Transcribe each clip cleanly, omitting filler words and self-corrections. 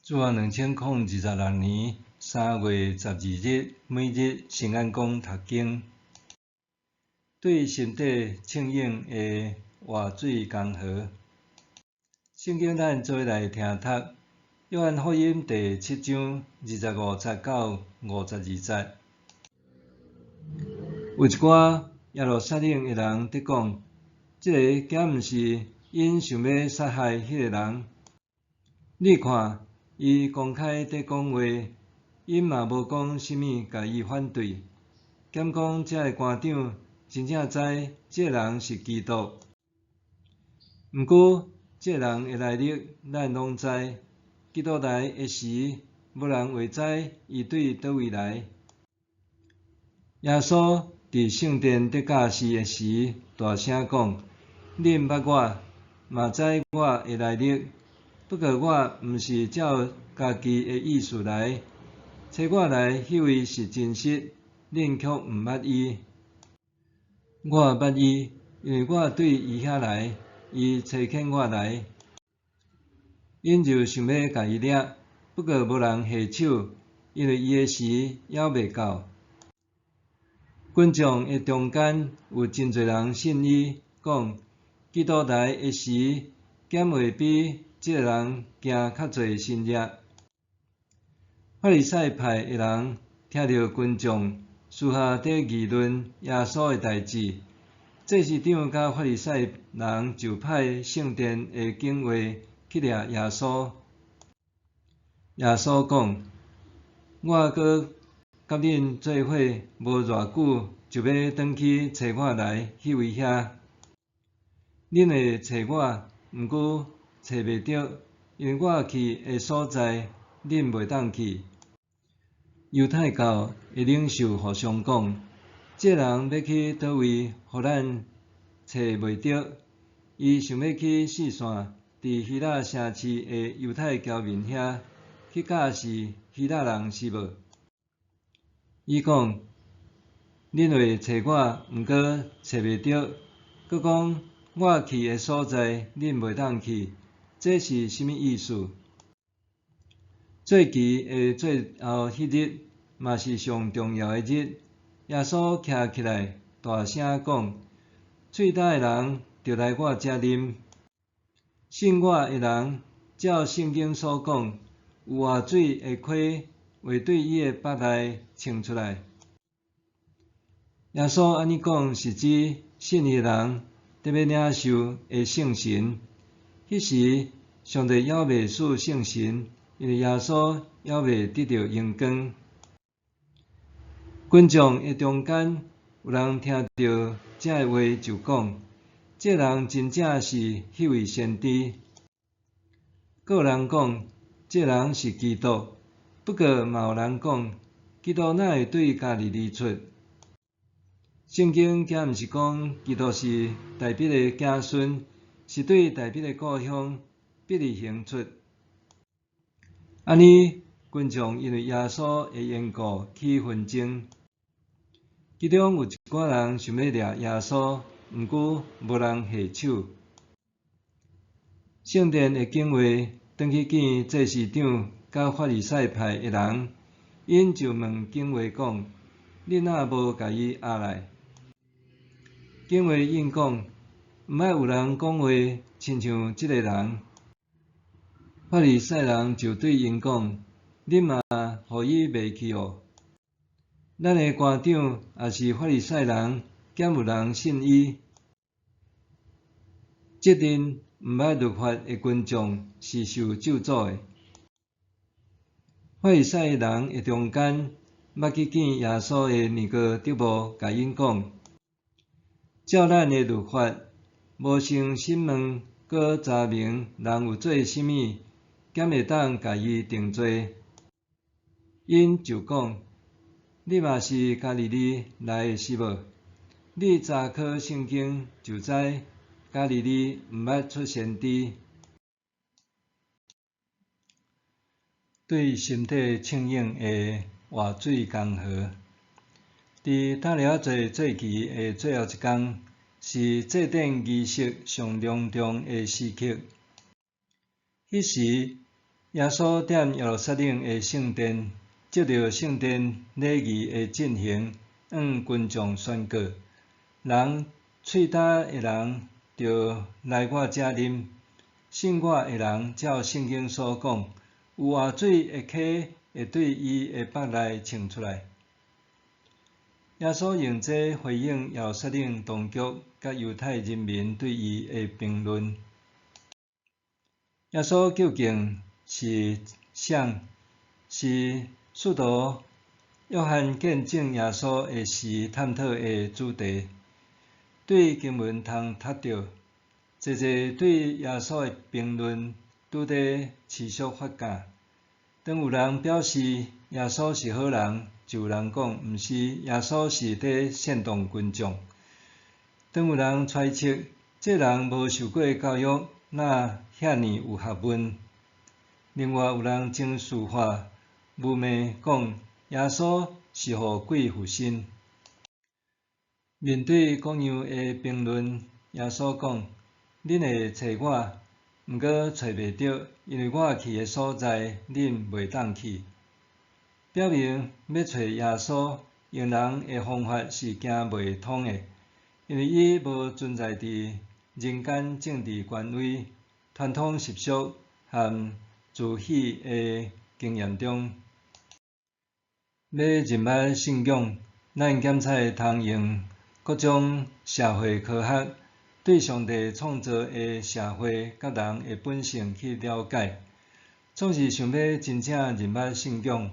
主后2026年3月12日，每日圣安讲读经。对心底充盈的活水江河。圣经咱做伙来听读，约翰福音第七章25节到52节。有一寡耶路撒冷的人伫讲：這个敢毋是𪜶想欲殺害彼个人？你看，伊公開佇講話，𪜶嘛無講啥物共伊反對。敢講遮的官長真正知這个人是基督。毋過，這个人的來歷，咱攏知。基督來的時，無人會知伊對佗位來。耶穌佇聖殿佇教示的時，大聲講：恁捌我，嘛知我的來歷。不過我毋是照家己的意思來，差我來彼位是真實，恁卻毋捌伊。我捌伊，因為我對伊遐來，伊差遣我來。𪜶就想欲共伊掠，不過無人下手，因為伊的時猶未到。群眾的中間有真濟人信伊，講：基督來的時，敢會比這個人行較濟神蹟？法利賽派的人聽著群眾私下佇議論耶穌的代誌，祭司長佮法利賽人就派聖殿的警衛去掠耶穌。耶穌講：我閣佮恁做伙無偌久，就欲轉去差我來彼位遐。恁會揣我，毋過揣袂著，因為我去的所在，恁袂當去。猶太教的領袖互相講：這人欲去佗位，予咱揣袂著？伊想欲去四散，佇希臘城市的猶太僑民遐去教示希臘人是無？伊講：恁會揣我，毋過揣袂著。閣講我去的所在，恁袂當去，這是啥物意思？節期的最後彼日，嘛是上重要的日，耶穌徛起來，大聲講：喙焦的人，著來我遮啉。信我的人，照聖經所講，有活水的溪會對伊的腹內衝出來。耶穌按呢講，是指信伊的人得欲領受的聖神。彼時，上帝猶未賜聖神，因為耶穌猶未得著榮光。群眾的中間有人聽著這个話，就講：這人真正是彼位先知。閣有人講：這人是基督。不過嘛有人講：基督哪會對加利利出？聖經敢毋是講基督是大衛的子孫，是對大衛的故鄉伯利恆出？按呢，群眾因為耶穌的緣故起紛爭，其中有一寡人想欲掠耶穌，毋過無人下手。聖殿的警衛轉去見祭司長佮法利賽派的人，𪜶就問警衛講：恁哪無共伊押來？警衛應講：毋捌有人講話親像這个人。法利賽人就對𪜶講：恁嘛予伊迷去哦？咱的官長抑是法利賽人，敢有人信伊？這陣毋捌律法的群眾是受咒詛的。法利賽人的中間，捌去見耶穌的尼哥底母，共𪜶講：照咱的律法，無先審問，閣查明人有做啥物，敢會當共伊定罪？𪜶就講：你嘛是加利利來的是無？你查考聖經就知，加利利毋捌出先知。對心底充盈的活水江河，佇大了節節期的最後一工，是祭典儀式上隆重的時刻。彼時，耶穌踮耶路撒冷的聖殿，藉著聖殿禮儀的進行，向群眾宣告：人喙焦的人，著來我遮啉；信我的人，照聖經所講，有活水的溪會對伊的腹內衝出來。耶穌用這回應耶路撒冷當局佮猶太人民對伊的評論。耶穌究竟是誰？是使徒約翰見證耶穌的時探討的主題。對經文通讀著，濟濟對耶穌的評論拄佇持續發酵。當有人表示耶穌是好人，就有人講毋是，耶穌是佇煽動群眾。當有人揣測這人無受過教育，哪遐爾有學問？另外有人情緒化誣衊講耶穌是予鬼附身。面對各樣的評論，耶穌講：恁會揣我，毋過揣袂著，因為我去的所在，恁袂當去。表明欲揣耶穌，用人的方法是行袂通的，因為伊無存在佇人間政治權威、傳統習俗和自詡的經驗中。欲認捌信仰，咱檢採通用各種社會科學，對上帝創造的社會佮人的本性去了解。總是想欲真正認捌信仰，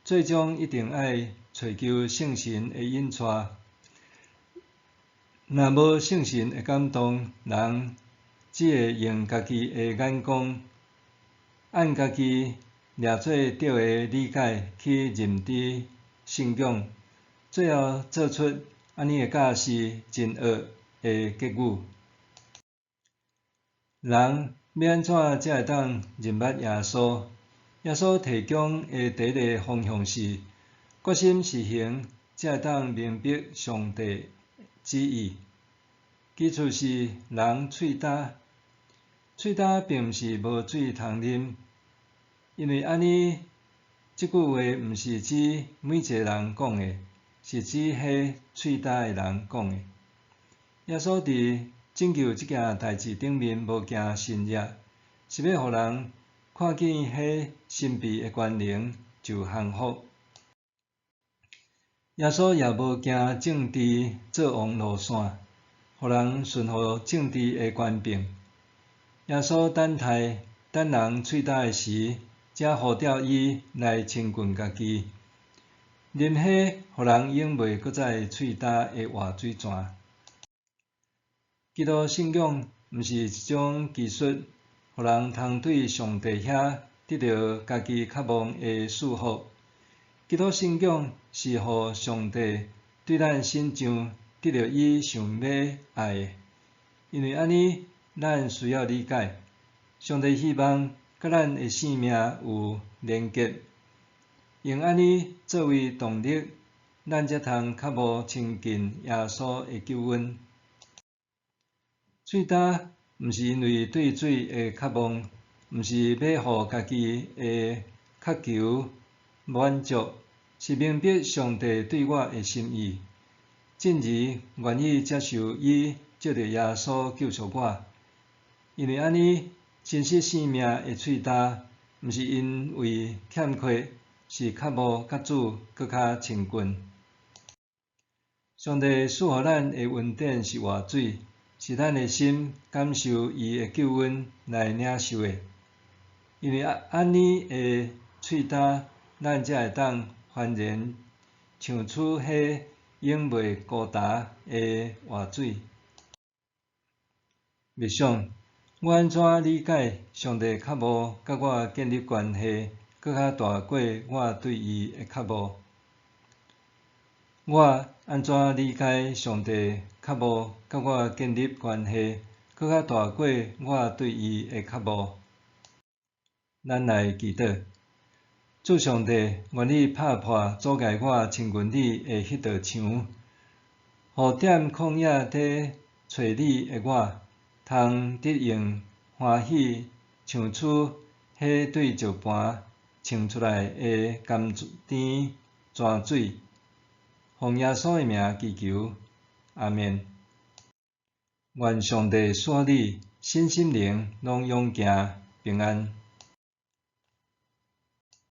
最終一定愛揣求聖神的引帶。若無聖神的感動，人只會用家己的眼光，按家己掠做對的理解去認知信仰，最後做出按呢的教示真惡的結語。人欲按怎才會當認捌耶穌？耶穌提供的第一个方向是決心實行，才會當明白上帝旨意。其次是人喙焦，喙焦並毋是無水通啉，因為按呢這句話毋是指每一個人講的，是指彼喙焦的人講的。耶穌佇拯救這件代誌頂面無行神蹟，是欲予人看見彼神秘的權能就降服。耶穌也無行政治做王路線，予人順服政治的權柄。耶穌等待等人喙焦的時，才呼召伊來親近家己，啉彼予人永袂閣再喙焦的活水泉。基督信仰毋是一種技術，予人通對上帝遐得著家己渴望的賜福。基督信仰是予上帝對咱身上得著伊想欲愛的，因為按呢，咱需要理解，上帝希望佮咱的生命有連結，用按呢作為動力，咱才通渴慕親近耶穌的救恩。喙焦毋是因為對水的渴望，毋是欲予家己的渴求滿足，是明白上帝對我的心意，進而願意接受伊藉著耶穌救贖我。因為按呢，真實生命的喙焦，毋是因為欠缺，是渴慕佮主閣較親近。上帝賜予咱的恩典是活水，是咱的心感受伊的救恩來領受的。因為按呢的喙焦，咱才會當歡然唱出彼永袂枯乾的活水。默想，我按怎理解上帝渴慕佮我建立關係，閣較大過我對伊的渴慕？我按怎理解上帝渴慕佮我建立關係，閣較大過我對伊的渴慕？咱來祈禱，主上帝，願意拍破阻礙我親近你的彼道牆，予踮曠野佇揣你的我，通得用歡喜唱出彼彼對石盤衝出來的甘甜泉水。奉耶穌的名祈求，阿們。願上帝賜你身心靈攏勇健平安。